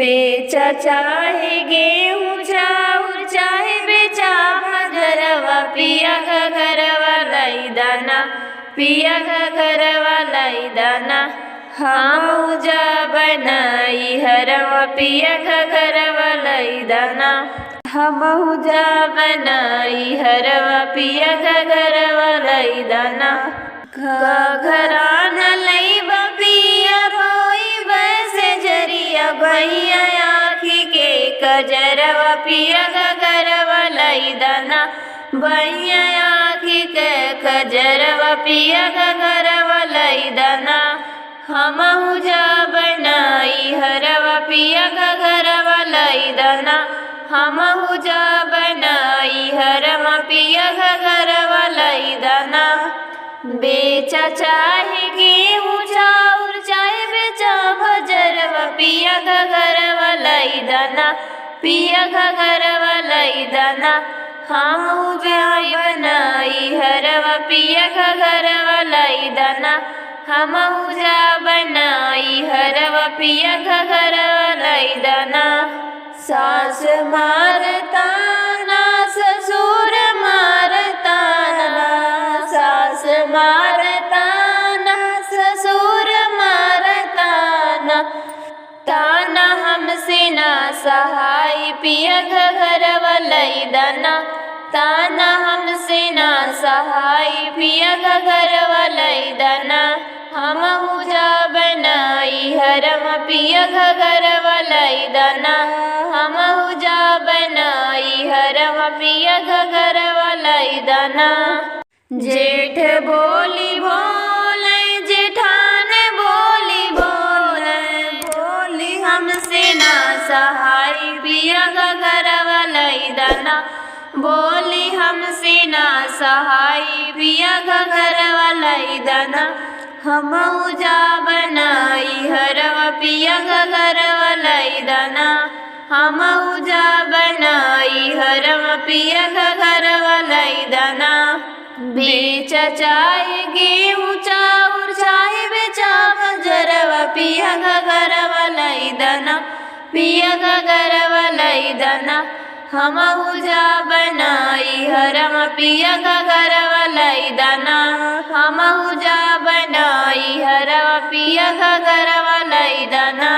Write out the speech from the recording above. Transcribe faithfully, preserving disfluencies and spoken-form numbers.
बेचा चाहे गेहूं चाउर, चाहे बेचा बजरवा, पिया घघरवा लई दाना, पिया घघरवा लई दाना। हमहू जाब नइहरवा, पिया घघरवा लई दाना। हमहू जाब नइहरवा, पिया घघरवा लई दाना। घघरा न लइबा पिया, रोइबे से जरिया, बहिया आँखी के कजरवा, पिया घघरवा लई दाना। बहिया आँखी के कजरवा, पिया घघरवा लई दाना। हमहू जाब नइहरवा, पिया घघरवा लई दाना। हमहू जाब नइहरवा, पिया घघरवा लई दाना। बेचा चाहे गेहूं चाउर, चाहे बेचा बजरवा, पिया घघरवा लई दाना, पिया घघरवा लई दाना। हमहू जाब नइहरवा, पिया घघरवा लई दाना। हमहू जाब नइहरवा, पिया घघरवा लई दाना। सास मारता ना, ससुर मारता ना, सास मारता ना, ससुर मारता ना। ताना हमसे ना सहाई, पिया घघरवा लई दाना। ताना हमसे ना सहाई, पिया घघरवा लई दाना। हमहू जाब नइहरवा, पिया घघरवा लई दाना। हमहू जाब नइहरवा, पिया घघरवा लई दाना। जेठ बोली बोले, जेठान बोली बोले, बोली हमसे ना सहाई, पिया घघरवा लई दाना। बोली हमसे ना सहाई, पिया घघरवा लई दाना। हमहू जाब नइहरवा, पिया घघरवा लई दाना। हमहू जाब नइहरवा, पिया घघरवा लई दाना। बेचा चाहे गेहूं चाउर, चाहे बेचा बजरवा, पिया घघरवा लई दाना, पिया घघरवा लई दाना। हमहू जाब नइहरवा, पिया घघरवा लई दाना। हमहू जाब नइहरवा, पिया घघरवा लई दाना।